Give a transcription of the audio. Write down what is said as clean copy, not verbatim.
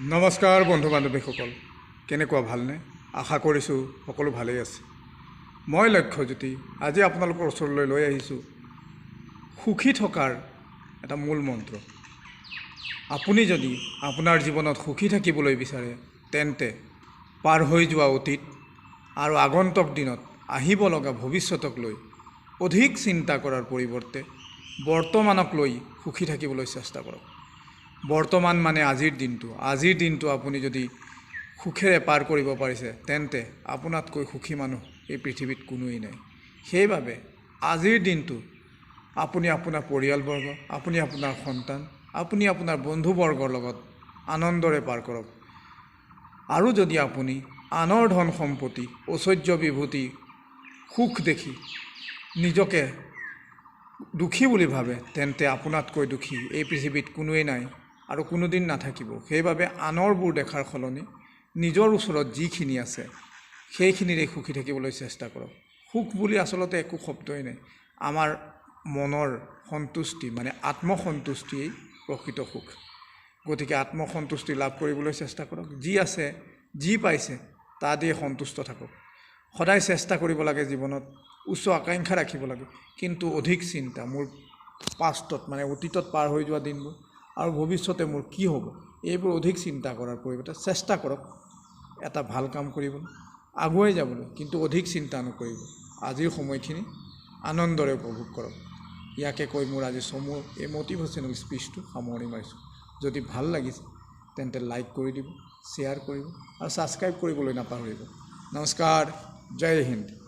নমস্কাৰ বন্ধু বান্ধৱীসকল, কেনেকুৱা, ভালনে? আশা কৰিছোঁ সকলো ভালেই আছে। মই লক্ষ্যজ্যোতি আজি আপোনালোকৰ ওচৰলৈ লৈ আহিছোঁ সুখী থকাৰ এটা মূল মন্ত্ৰ। আপুনি যদি আপোনাৰ জীৱনত সুখী থাকিবলৈ বিচাৰে, তেন্তে পাৰ হৈ যোৱা অতীত আৰু আগন্তুক দিনত আহিব লগা ভৱিষ্যতক লৈ অধিক চিন্তা কৰাৰ পৰিৱৰ্তে বৰ্তমানক লৈ সুখী থাকিবলৈ চেষ্টা কৰক। বৰ্তমান মানে আজিৰ দিনটো। আজিৰ দিনটো আপুনি যদি সুখেৰে পাৰ কৰিব পাৰিছে, তেন্তে আপোনাতকৈ সুখী মানুহ এই পৃথিৱীত কোনোৱেই নাই। সেইবাবে আজিৰ দিনটো আপুনি আপোনাৰ পৰিয়ালবৰ্গ, আপুনি আপোনাৰ সন্তান, আপুনি আপোনাৰ বন্ধুবৰ্গৰ লগত আনন্দৰে পাৰ কৰক। আৰু যদি আপুনি আনৰ ধন সম্পত্তি, ঐশ্বৰ্য, বিভূতি, সুখ দেখি নিজকে দুখী বুলি ভাবে, তেন্তে আপোনাতকৈ দুখী এই পৃথিৱীত কোনোৱেই নাই আৰু কোনোদিন নাথাকিব। সেইবাবে আনৰবোৰ দেখাৰ সলনি নিজৰ ওচৰত যিখিনি আছে, সেইখিনিৰে সুখী থাকিবলৈ চেষ্টা কৰক। সুখ বুলি আচলতে একো শব্দই নাই। আমাৰ মনৰ সন্তুষ্টি মানে আত্মসন্তুষ্টিয়েই প্ৰকৃত সুখ। গতিকে আত্মসন্তুষ্টি লাভ কৰিবলৈ চেষ্টা কৰক। যি আছে, যি পাইছে, তা দিয়ে সন্তুষ্ট থাকক। সদায় চেষ্টা কৰিব লাগে, জীৱনত উচ্চ আকাংক্ষা ৰাখিব লাগে, কিন্তু অধিক চিন্তা, মোৰ পাষ্টত মানে অতীতত পাৰ হৈ যোৱা দিনবোৰ আৰু ভৱিষ্যতে মোৰ কি হ'ব, এইবোৰ অধিক চিন্তা কৰাৰ পৰিৱৰ্তে চেষ্টা কৰক এটা ভাল কাম কৰিবলৈ, আগুৱাই যাবলৈ, কিন্তু অধিক চিন্তা নকৰিব। আজিৰ সময়খিনি আনন্দৰে উপভোগ কৰক। ইয়াকে কৈ মোৰ আজি চমু এই মটিভেশ্যনেল স্পীচটো সামৰণি মাৰিছোঁ। যদি ভাল লাগিছে, তেন্তে লাইক কৰি দিব, শ্বেয়াৰ কৰিব আৰু ছাবস্ক্ৰাইব কৰিবলৈ নাপাহৰিব। নমস্কাৰ, জয় হিন্দ।